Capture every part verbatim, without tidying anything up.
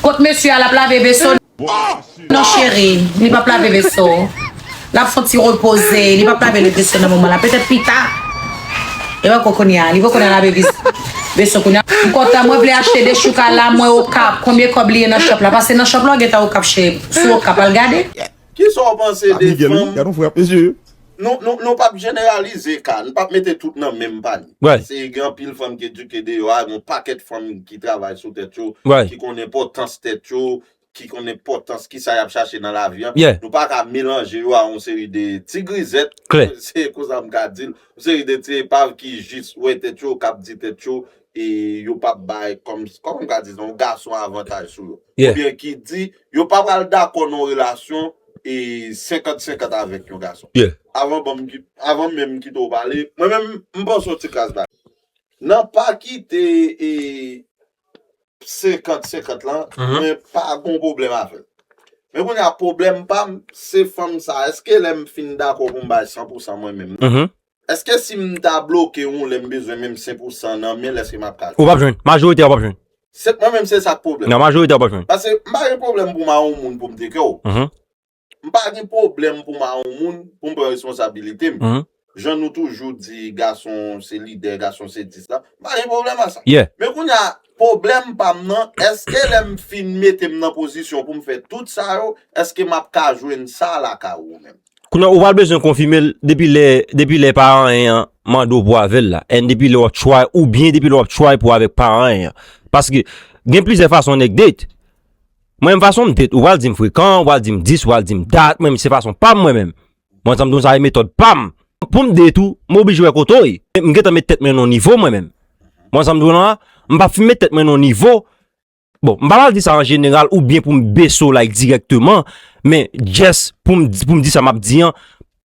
Kot mesye a l ap lave veso? Non, cheri, li p ap lave veso. L ap fè yon ti repoze, li p ap lave veso nan moman la. Petèt pita. E pa kounye a, li poko nan lave vis-, veso kounye a. M kontan, mwen vle achte de chouka la, mwen Okap. Konbyen kòb li ye nan shop la? Pase nan shop la, w gentan Okap, cheri. Sou Okap, al gade. Kisa w panse de fanm? Nou, nou, nou p ap jeneralize ka, nou p ap mete tout nan menm panye. Se gen anpil fanm ki edike deyò a, gen yon pakèt fanm ki travay sou tèt yo, ki konn enpòtans tèt yo, ki konn enpòtans kisa y ap chache nan lavi an. Nou pa ka melanje yo a yon seri de ti grizèt, se konsa m ka di l, yon seri de ti epav ki jis wè tèt yo, k ap di tèt yo, e yo p ap bay, kòm, kòman m ka di sa, yon gason avantaj sou yo. Oubyen ki di, yo pa pral dakò nan yon relasyon e senkant senkant avèk yon gason. Avan ban m ki-, avan menm m kite w pale, mwen menm, m panse yon ti kras bagay. Nan pa kite e senkant senkant lan, mwen pa gon pwoblèm avè l. Men kounye a, pwoblèm pa m, se fanm sa. Èske lè m fin dakò pou m bay san pou san mwen menm nan, èske si m ta bloke yon lè m bezwen menm senk pou san nan men l, èske m ap ka jwenn? Ou p ap jwenn. Majorite a w p ap jwenn. Se, mwen menm se sa k pwoblèm. Non, majorite a w p ap jwenn. Paske m pa gen pwoblèm pou m a yon moun pou m teke w. M pa gen pwoblèm pou m a yon moun pou m pran responsabilite m. Jan nou toujou di gason se lidè, gason se dis la. M pa gen pwoblèm a sa. Men kounye a, pwoblèm pa m nan, èske lè m fin mete m nan pozisyon pou m fè tout sa yo, èske m ap ka jwenn sa lakay ou menm? Kounye a, ou pral bezwen konfime l depi lè, depi lè paran an mande w pou avè l la. And depi lè w ap try, oubyen depi lè w ap try pou avèk paran an. Paske gen plizyè fason nèg date. Mwen menm fason m date, ou pral di m frekan, ou pral di m dis, ou pral di m dat, mwen menm se fason pa m mwen menm. Mwen sa m di w sa e metòd pa m. Pou m date ou, m oblije wè kote w ye. M gentan met tèt mwen nan yon nivo mwen menm. Mwen sa m di w la, m p ap fin met tèt mwen nan yon nivo. Bon, m pa pral di sa an jeneral oubyen pou m bese w like dirèkteman, men just pou m, pou m di sa m ap di an,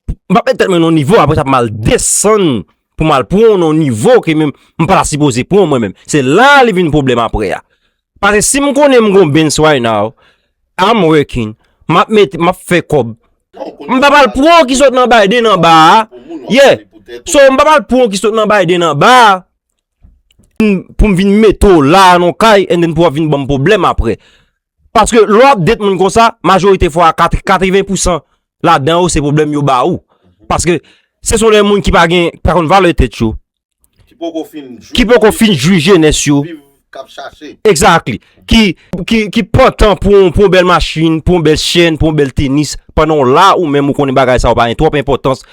m p ap met tèt mwen nan yon nivo, apre sa pou m al desann, pou m al pran w nan yon nivo ke menm m pa ta sipoze pran w mwen menm. Se la li vin pwoblèm apre a. Paske si m konnen m gon bench right now, I'm working, m ap mete, m ap fè kòb. M pa pral pran w ki sot nan Biden anba a. Yeah. So, m pa pral pran w ki sot nan Biden anba a pou m vin mete w la nan yon kay and then pou w ap vin ban m pwoblèm apre. Paske lè w ap date moun konsa, majorite fwa, katreven pousan ladan yo se pwoblèm yo ba ou. Paske se son de moun ki pa gen, pa konn valè tèt yo. Ki poko fin jwi jenès yo. Exactly. Ki, ki, ki pran tan pou, pou yon bèl machin, pou yon bèl chèn, pou yon bèl tenis, pandan w la ou menm ou konnen bagay sa yo pa gen twòp enpòtans.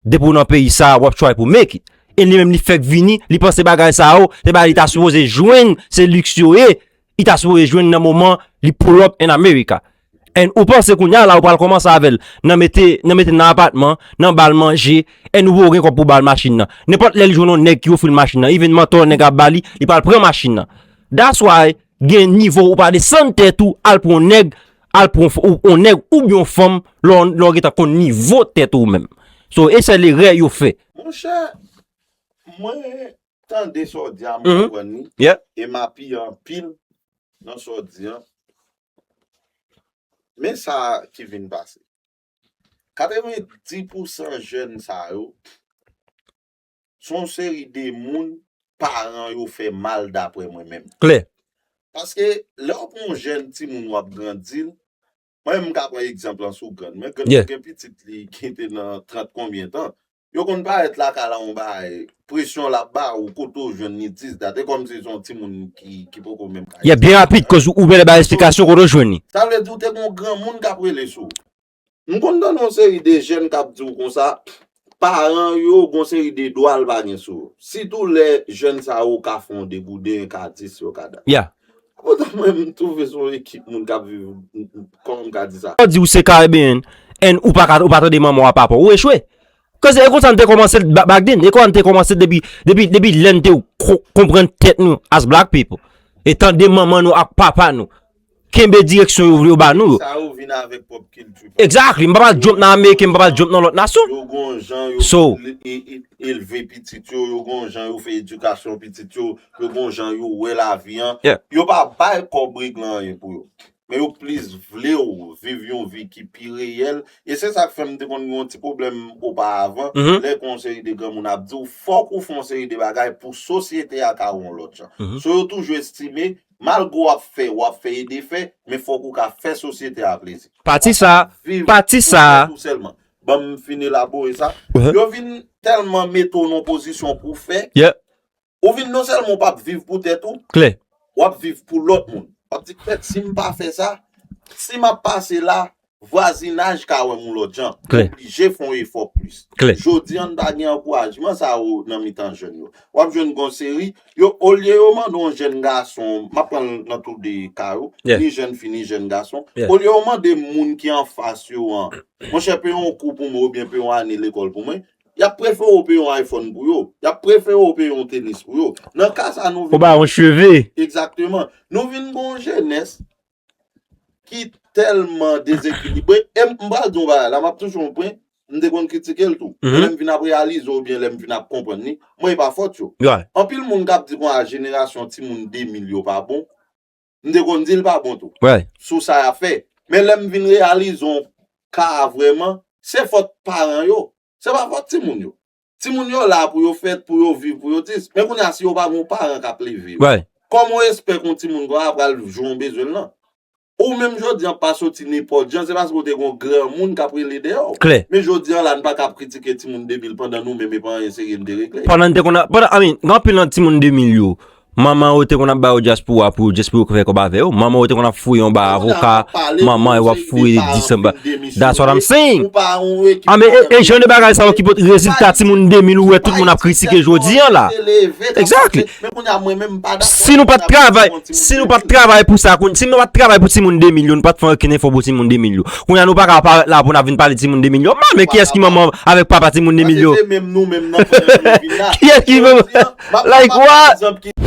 Depi w nan peyi sa a, w ap try pou make it. E li menm li fèk vini, li panse bagay sa yo, se bagay li ta sipoze jwenn, se liks yo ye, li ta sipoze jwenn nan moman li pull up in America. And ou panse kounye a la ou pral kòmanse avè l nan mete, nan mete nan apatman, nan ba l manje, and ou poko gen kòb pou ba l machin nan. Nenpòt lè li jwenn yon nèg ki ofri l machin nan, even mantò nèg ap ba li, li pral pran machin nan. That's why gen nivo ou pa desann tèt ou al pran yon nèg, al pran yon f-, ou, yon nèg oubyen yon fanm lè w, lè w gentan konn nivo tèt ou menm. So, e sèl erè yo fè. Monchè, mwen tande sa w di a, m konprann li. E m apiye anpil nan sa w di an. Men sa ki vin pase. Katrevenndis pousan jèn sa yo, se yon seri de moun paran yo fè mal daprè mwen menm. Klè. Paske lè w pran yon jèn timoun w ap grandi l, mwen menm m ka pran egzanp lan sou grann mwen. Grann mwen gen pitit li ki te nan trant konbyen tan. Yo konn parèt lakay la yon bagay, presyon l ap ba ou, kote w jwenn li, dis dat. E kòmsi se yon timoun ki, ki poko menm ka. Yeah, byen rapid, koz ou bèlè bay esplikasyon kote w jwenn li. Sa vle di w te gen yon granmoun k ap rele sou ou. M konn tande yon seri de jèn k ap di w konsa, paran yo gen yon seri de dwa l pa gen sou yo. Sitou lè jèn sa yo ka fè yon degouden, ka dis yo, ka dat. Yeah. Poutan mwen, m twouve se yon ekip moun k ap viv, kòman m ka di sa? Yo di w se Caribbean, and ou pa ka, ou pa tande manman w ak papa w, ou echwe. Koz e konsa n te kòmanse l ba-, back then, e konsa n te kòmanse l depi, depi, depi lè n te ko-, konprann tèt nou as black people. E tande manman nou ak papa nou. Kenbe direksyon yo vle yo ba nou yo. Sa yo vin avèk pwòp kilti. Exactly. M pa pral jump nan Ameriken, m pa pral jump nan lòt nasyon. Yo gon jan yo so, e, e, elve pitit yo, yo gon jan yo fè edikasyon pitit yo, yo gon jan yo wè lavi an. Yeah. Yo pa bay kòb regle anyen pou yo. Men yo plis vle w viv yon vi ki pi reyèl. E se sa k fè m te konn gen yon ti pwoblèm oparavan. Lè gen yon seri de granmoun ap di w, fòk ou fè yon seri de bagay pou sosyete a ka wè yon lòt jan. So yo toujou estime Malgre w ap fè, w ap fè e defè, men fòk ou ka fè sosyete a plezi. Pati sa, pati sa. Tou sèlman. Ban m fin elabore sa. Mhm. Yo vin tèlman mete w nan pozisyon pou w fè. Yeah. Ou vin non sèlman w p ap viv pou tèt ou, Klè. W ap viv pou lòt moun. W ap di, "Kèt, si m pa fè sa, si m ap pase la, vwazinaj ka wè m yon lòt jan." Klè. Oblije fè yon efò plis. Klè. Jodi a, n pa gen ankourajman sa yo nan mitan jèn yo. W ap jwenn gon seri, yo, olye yo mande yon jèn gason, m ap pran l nan tou de ka yo, Yeah. ni jèn fi, ni jèn gason, Yeah. olye yo mande moun ki anfas yo an, "Monchè, peye yon kou pou mwen oubyen peye yon ane lekòl pou mwen," y ap prefere w peye yon iPhone pou yo. Y ap prefere w peye yon tenis pou yo. Nan ka sa, nou Ou ba yon cheve. Egzakteman. Nou vin gen yon jenès ki tèlman dezekilibre. E m m pral di yon bagay la, m ap touche yon pwen, m te konn kritike l tou. Mhm. Men lè m vin ap reyalize oubyen lè m vin ap konprann li, mwen, e pa fòt yo. Right. Anpil moun k ap di konsa jenerasyon timoun de mil yo pa bon. M te konn di l pa bon tou. Right. Sou sa y ap fè. Men lè m vin reyalize yon ka vrèman, se fòt paran yo. Se pa fòt timoun yo. Timoun yo la pou yo fèt, pou yo viv, pou yo dis. Men kounye a, si yo pa gen yon paran k ap leve yo, Right. kòman w espè ke yon timoun konsa pral jwe yon bezwen l lan? Ou menm jodi an pa soti nenpòt jan, se paske w te gen yon granmoun k ap rele dèyè w. Klè. Men jodi an la, n pa ka ap kritike timoun de mil pandan nou menm e pa anyen serye n te regle. Pandan n te konn ap, pandan, I mean, gen anpil nan timoun de mil yo, manman yo te konn ap ba yo dyaspora pou yo, just pou yo fè kòb avè yo. Manman yo te konn ap fouye yon ba avoka, manman yo ap fouye dis anba. That's what I'm saying. Ah, men e, e jan de bagay sa yo ki pot rezilta timoun de mil ou wè tout moun ap kritike jodi an la. Exactly. Si nou pa t travay, si nou pa t travay pou sa, koun- si nou pa t travay pou timoun de mil yo, nou pa t fè okenn efò pou timoun de mil yo. Kounye a nou pa ka parèt la pou n ap vin pale timoun de mil yo. Man, men kiyès ki manman avèk papa timoun de mil yo? Kiyès ki manman? Like what?